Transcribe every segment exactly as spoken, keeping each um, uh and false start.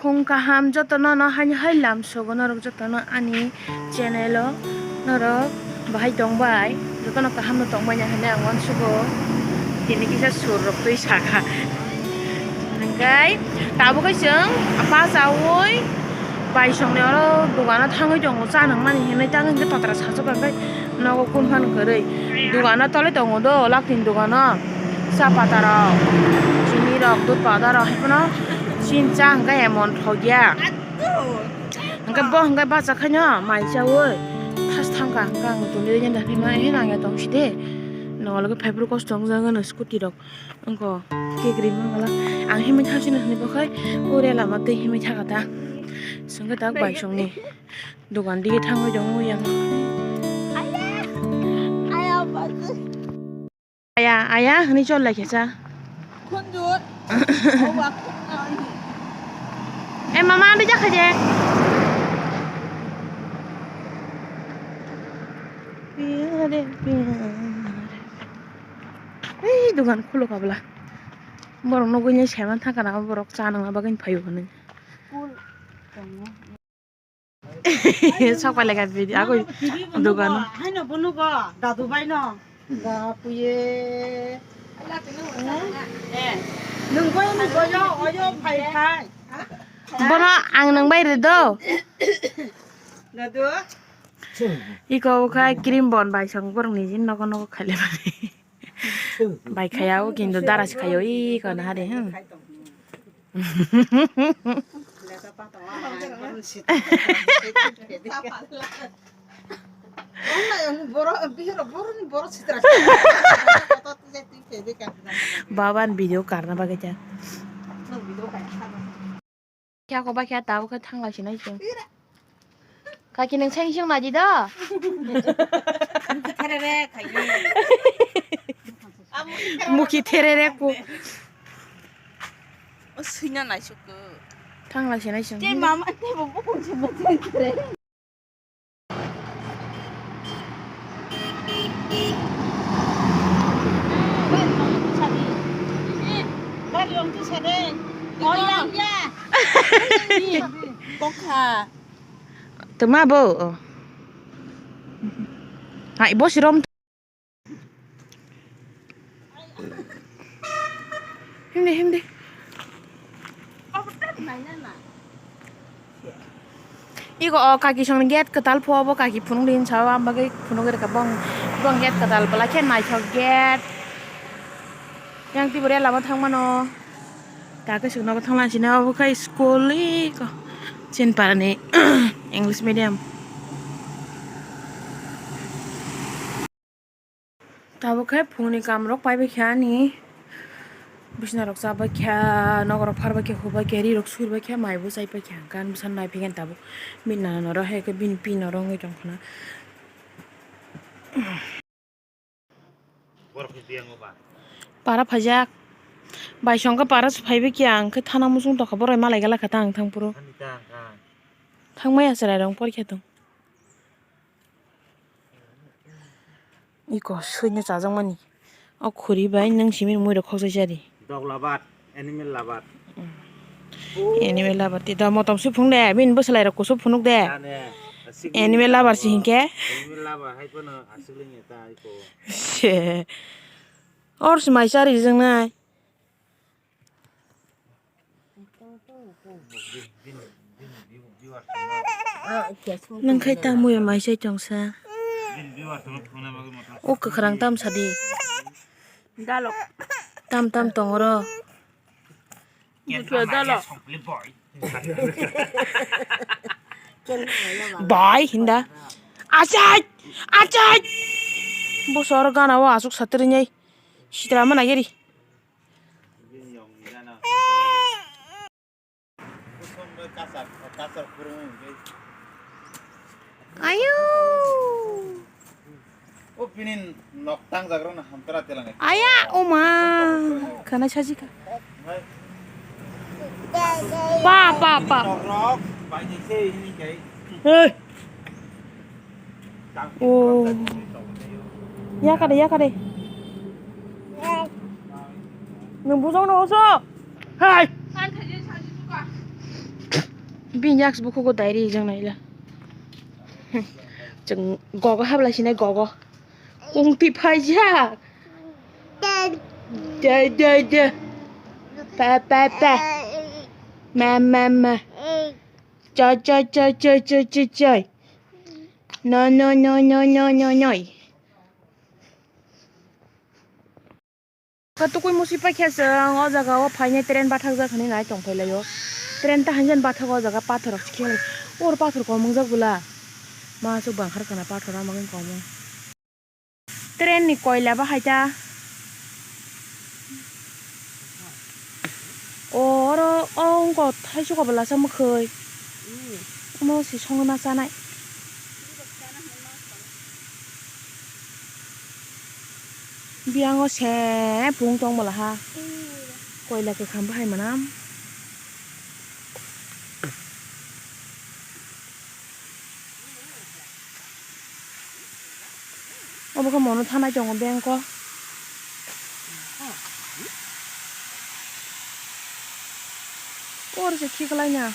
Khung kaham jotono no haino hai lam sogo norok jotono ani channel o norok bahai tongbai jotono kaham no tongbai ya hinui ang uansugo tini kisa sur rok twi saka hingkai tabuk khe chwng bachaui baisongni oro dogano thangwi tongo cha nangmani hinui tang hingke totra sachukha hingkai nogo kun phan kwrwi dogano tolwi tongo do lakni dogano. Cha pata rok, chini rok, dudh powder rok, hai phano chini cha hwnkhe emon thok ya. Hwnkhe bo hwnkhe bachak khaino mai chaui thas thangkha hwnkhe ang tongwi rwdi da hinma he nangya tong sidi. Nokologo phaiphuru kosto wngya gana scooty rok wngkha kekri mangala. Ang himwi thang sini hinwi bo khai ure lama tei himwi thangkha ta. Swngkhe tak bai songni dogan dige thangwi tongwi yang. Aya, aya, hwnwi chol lai khe cha. Khunjur. Eh, mama, andi jakha je. Ei, dogan khulo kabla. Borok nugui ni saiman thangkha na, borok cha nangna bagwi phaio hwnwi. Sok pai lai kha bini agoi dogano. Haino bono go dadu bai no. Da puye. Nung bai ni boyo oyo phai phai. Bono ang nang bai re do. Dadu. Iko khai cream bon bai song borok ni jin nogo nogo khai lai mani. Bai khaya o kintu dara se khayo i kono hari, hmm. Baban video karna bagwi ta. Kya ko ba kya ta ko thang la sinai sing. Kaki nang seng sing ma di da. Mukhi therere khai. Mukhi therere ko. O suina nai suk ko. Thang la sinai sing. Te mama te bo bukung sing ma therere. Kokha. Tama bo. Hai bo sirom. Himdi, himdi. Iko o kaki songni gate kwtal pho bo kaki phunuk din sao, am bagwi phunuk rwkha bong, bong gate kwtal belai khe naithok gate. Yang tibore lama thangmano. Ta khe chwng nogo thangla sini obo khai school iko Chinparani English medium. Tabuk khe phungni kam rok paibai kha ani bisna rok chabai kha, nok rok pharbai kha, hubai kha, ri rok surbai kha, mai bo chaipai kha, gan bwsa naiphai kha tabuk bini nana noro hai khe bini pi noro wngwi tong khna. Para phaijak. Bai songkha para se phaibai khe ang khe thana muchung tongkha, borok malai gala kha ta ang thang phuru. Thangmaya chwrai rok porikha tong. Iko suino chajakmani. O khuri bai nang simi mui rok khokjai chari. Dog labat. Animal lover. Animal lover ti do motom se phunuk de, bini bwswlai rok kusu phunuk de. Ane, asik animal lover se hinkhe. Animal lover hai phano aswk lingya ta iko. Se. Or se mai chari rijak nai. Nang khai ta muya mai chai tongsa. O kwkhwrang tam sadi. Dalok. Tam tam tong oro. Buthua dalok. Bai hinda. Achai! Achai! Bosor gana o asuk satri nyai. Sitra mana geri. Ayo. O bini nok tangjakrokno hamtra tilang. Aya, oma. Khana sajika. Pa, pa, pa. Nokrok, bai ni se ini kai. Hey. Oh. Yakade, yakade. Nung bujong no oso. Hai. Bini yak se bukhugo dai rijak naila. Chwng gogo hablai sinai gogo. Kungtwi phaijak. De, de, de. Pa, pa, pa. Ma, ma, ma. Choi, choi, choi. No, no, no, no, no, no, no. Ka tukui musi paikha chwng o jaga o phainai train bathakjak hinwi nai tongphailaio. Train ta hainjan bathak o jaga pathor rok se khe. Oro pathor kom wngjak bwla. Ma aswk bangkhar kana pathor amagwi kom wng. Train ni koila bahai ta. O oro o wngkha thaisu kobo lasa mwkhwi. Omo se songwi ma chanai. Biyango se pung tong bwla ha. Koila kwkham bahai mwnam. Obo khe mono thanai tongo bank o. Oro se khiklai na.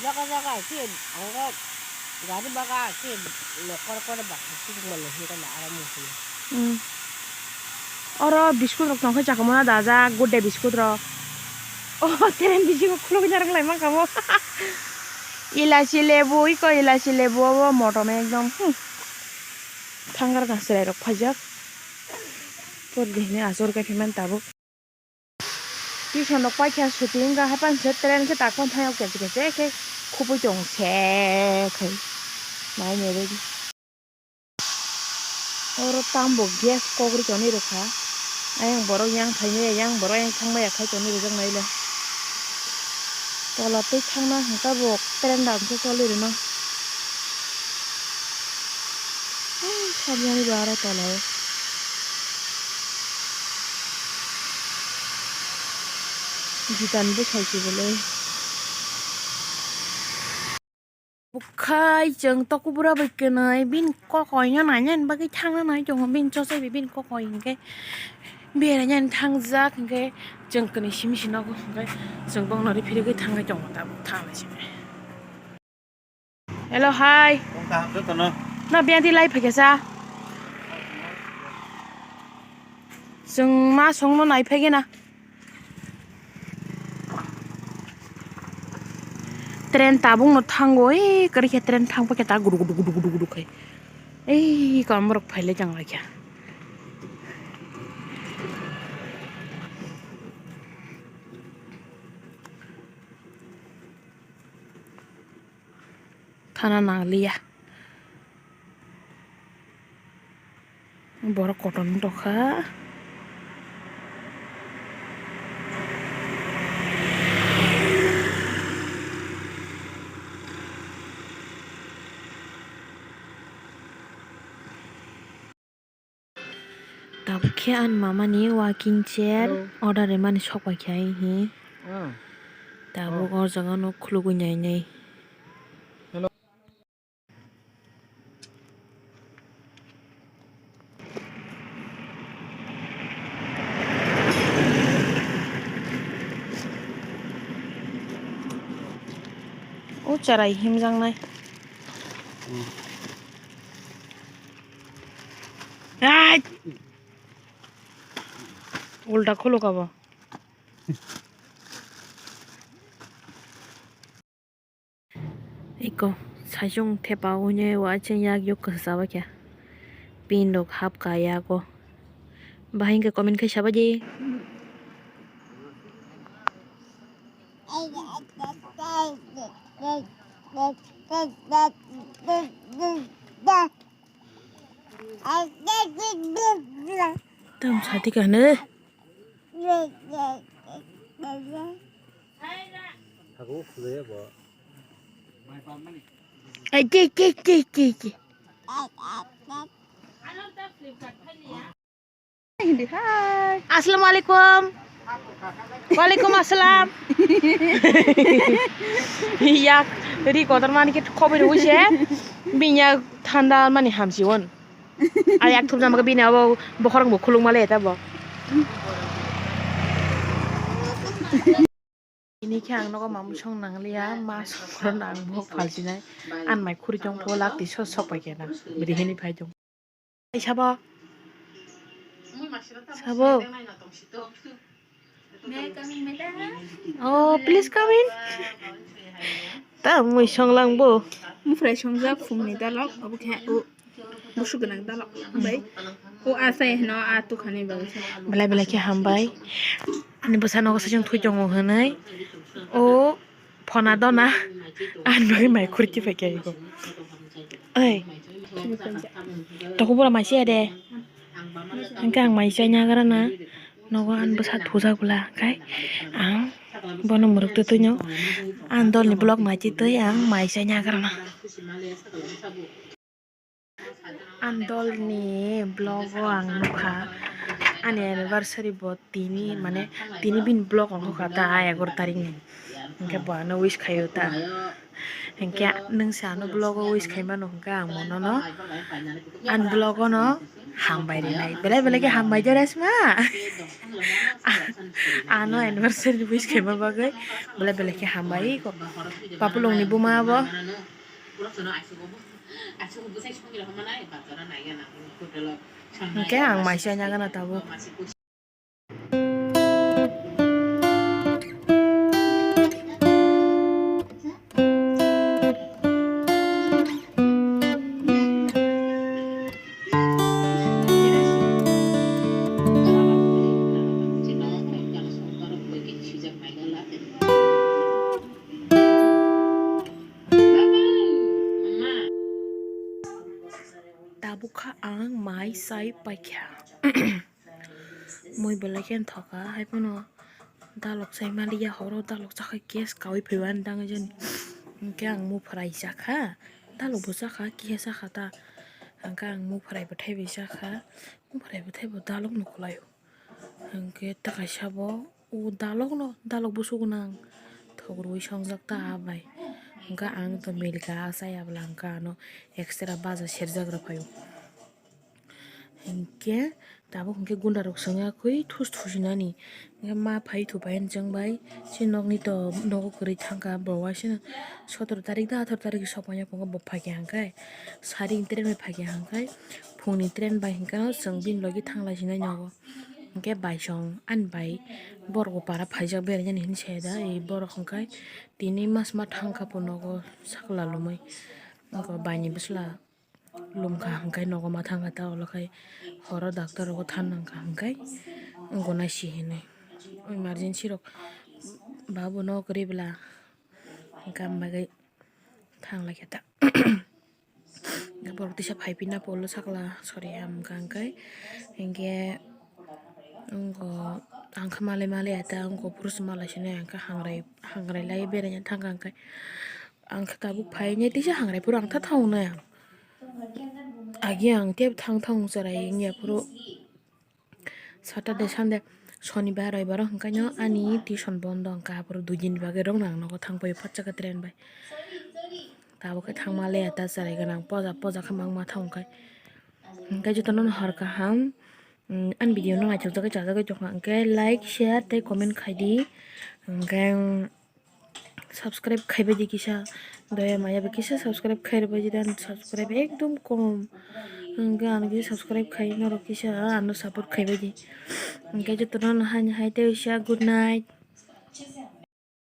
Jaga jaga se ang gari baga se lokor kore baksa se mole hinta na aro musi. Hmm. Oro biscuit rok tongkhe chakamo na dajak, good day biscuit rok. Oh, train bisingo khulugwi narwk lai mankha bo. Elachi lebu, iko elachi lebu, obo motom ekdom, hmm. Thangar kha chwrai rok phaijak. Pori de hinwi achuk khe phaimani tabuk. Tuition rok paikha suti wngkha, haiphano se train khe tak phano thangya kechekhe khe khupui tongo se khai. Nai nai bagwi. Oro tambo gas kok ri tonwi rwkha. Ayang borok yang phaimaya, yang borok yang thangmaya khai tonwi rwjaknaile. Tola tei thangna hwnkha bo train rok khe choli rwno. Ai, sabjani bo aro tola o. Gitan bwsai se belai. Bukhai chwng tokubura bai kwnwi bini kokoino nainani bagwi thangna nai tongo, bini chochai bai bini kokoi hinkhe berainani thangjak hinkhe chwng kwnwi simi se nogo hinkhe chwng bokno ri phirigwi thangwi tongo tabuk thanglai simi. Hello hai. Tong kaham jotono. No biyadi lai phaikha sa. Chwng ma songno nai phaikhe na. Train tabukno thango, ei, kwrwi khe train thang paikhe ta gudu gudu gudu gudu gudu khai. Ei, kamrok phailai chang laikha. Thana nangliya. Borok kotorma tongkha. Tabuk khe ani mama ni walking chair order rimani sok paikha hihi. Tabuk o jaga no khulugwi nai nai. O cherai himjaknai. Ai! Ulta khuluk abo. Iko, saichung thepa hwnwi uaising yak yuk kwchaba khe. Pin rok hap ka yago. Bahai hwnkhe comment khai sabaidi. Tam sati kane. Ai, ke, ke, ke, ke, ke. Hindi, hai. Assalamu alaikum. Walaikum assalam. Yak ri kotor mani ke khobi rwi se. Binya thanda mani hamsi won. Ai yak thupna maka bini abo bokhorong bo khulung male ta bo. Ikhe ang nogo mamsong nangliya, ma songphoro nang bo phalsinai. An mai khuri tong pho lakti so sok pai khe na. Biri hini phai tong. Ai sabo. Sabo. May I come in, madam? Oh, please come in. Ta mui songlang bo. Mufrai songjak phungni dalok, obo khe o. Busu gwnang dalok bai. O asai hino a tukhani bagwi. Belai belai khe hambai. Ani bwsa nogo se chwng thwi tongo hwnwi. O phona dona. Ani bagwi mai khurti phaikha ego. Oi. Toko bura mai se de. Hwnkhe ang mai se nya gara na. Nogo ani bwsa thujak bwla khai. Ang bono mwrwk twi twi no. Ang dolni vlog nai twi twi ang mai se nya gara na. Ang dolni vlog o ang nukha, ani anniversary bo tini, mane tini bini vlog ongkha ta, egaroh tarik ni, hwnkhe bo ano wish khaio ta, hwnkhe nwng se ano vlog o wish khaimano, hwnkhe ang bono no ani vlog o no hambai rinai, belai belai khe hambai de Resma, ano anniversary wish khaima bagwi belai belai khe hambai, Papulongni buma bo. Hwnkhe ang maisa nya gana tabuk. Tabuk kha ang mai chai paikha. Mui belai khe thoka, hai phano dalok chai maliya, horo dalok chakha gas kaui phaiba ani dangwi jani. Hwnkhe ang mupharai chakha, dalok bo chakha, kiya chakha ta. Hwnkhe ang mupharai bwthai bai chakha, mupharai bwthai bo dalok no kwlaio. Hwnkhe ta kaisa bo o dalok no, dalok busu gwnang thok rwui songjak ta bai. Hwnkhe ang to milka achai abla hwnkhe ano extra baja serjak rw phaio. Hwnkhe tabuk hwnkhe gunda rok swngya kwi thus thusinani. Hwnkhe ma phai thu bai chwng bai chini nokni to nogo kwrwi thangkha bo waisano sotoro tarik da atharo tarik sokmani phungo bo phaikha hwnkhe sari ni train bai phaikha hwnkhe phungni train bai hwnkhe no chwng bini logi thanglai sinai nogo. Hwnkhe bai song ani bai borok bo para phaijak berainani hinwi sai da, ei borok hwnkhe tini mas ma thangkha po nogo sakla lomwi. Wngkha baini bwsla lumkha hwnkhe nogo ma thangkha ta, olo khai horo doctor rogo thangnangkha hwnkhe wngkha nai si hinwi emergency rok babu no kwrwi bwla hwnkhe am bagwi thanglaikha ta. Borok tisa phai pina polo sakla sori ham kha hwnkhe, hwnkhe wngkha ang khe malai malai ya ta wngkha purush malai sini ang khe hangrai hangrai lai beraina thangkha hwnkhe ang khe tabuk phai nai tisa hangrai phuru ang tha thang nai ang agi ang tei thang thang cherai wngya phuru. Saturday, Sunday, Sonibar, Roibar o hwnkhe no ani tuition bondo wngkha, aphuru dui din ni bagwi rwngna ang nogo thang paio, phatsa khe train bai. Tabuk khe thangma le ta cherai gwnang, poja, poja khe mangma thang khe. Hwnkhe jotono no hor kaham, mm, ani video no naithok jagwi chajagwi tongkha, hwnkhe like, share tei comment khai di. Hwnkhe, Subscribe khaibai di kisa, doya maya bai kisa subscribe khairwbai di, dan subscribe ekdom kom. Hwnkhe ano kisa subscribe khai norok kisa ano support khaibai di. Hwnkhe jotono no haini hai tei kisa good night.